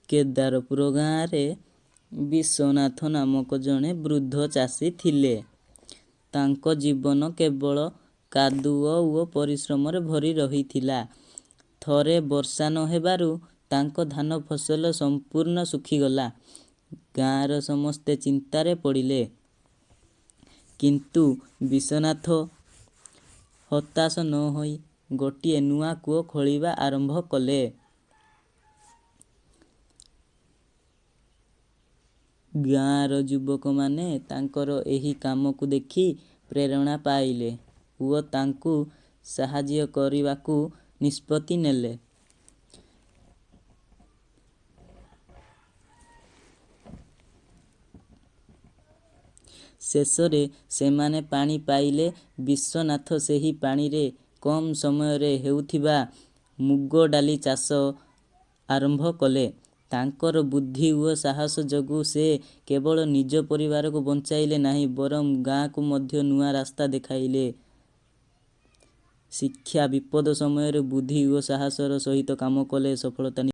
କେଦାରପୁର ଗାଁରେ ବିଶ୍ୱନାଥ ନାମକ ଜଣେ ବୃଦ୍ଧ ଚାଷୀ ଥିଲେ। ତାଙ୍କ ଜୀବନ କେବଳ କାଦୁଅ ଓ ପରିଶ୍ରମରେ ଭରି ରହିଥିଲା। ଥରେ ବର୍ଷା ନ ହେବାରୁ ତାଙ୍କ ଧାନ ଫସଲ ସମ୍ପୂର୍ଣ୍ଣ ଶୁଖିଗଲା। ଗାଁର ସମସ୍ତେ ଚିନ୍ତାରେ ପଡ଼ିଲେ। କିନ୍ତୁ ବିଶ୍ୱନାଥ ହତାଶ ନ ହୋଇ ଗୋଟିଏ ନୂଆ କୂଅ ଖୋଳିବା ଆରମ୍ଭ କଲେ। ଗାଁର ଯୁବକମାନେ ତାଙ୍କର ଏହି କାମକୁ ଦେଖି ପ୍ରେରଣା ପାଇଲେ ଓ ତାଙ୍କୁ ସାହାଯ୍ୟ କରିବାକୁ ନିଷ୍ପତ୍ତି ନେଲେ। ଶେଷରେ ସେମାନେ ପାଣି ପାଇଲେ। ବିଶ୍ୱନାଥ ସେହି ପାଣିରେ କମ୍ ସମୟରେ ହେଉଥିବା ମୁଗ ଡାଲି ଚାଷ ଆରମ୍ଭ କଲେ। ତାଙ୍କର ବୁଦ୍ଧି ଓ ସାହସ ଯୋଗୁଁ ସେ କେବଳ ନିଜ ପରିବାରକୁ ବଞ୍ଚାଇଲେ ନାହିଁ, ବରଂ ଗାଁକୁ ମଧ୍ୟ ନୂଆ ରାସ୍ତା ଦେଖାଇଲେ। ଶିକ୍ଷା: ବିପଦ ସମୟରେ ବୁଦ୍ଧି ଓ ସାହସର ସହିତ କାମ କଲେ ସଫଳତା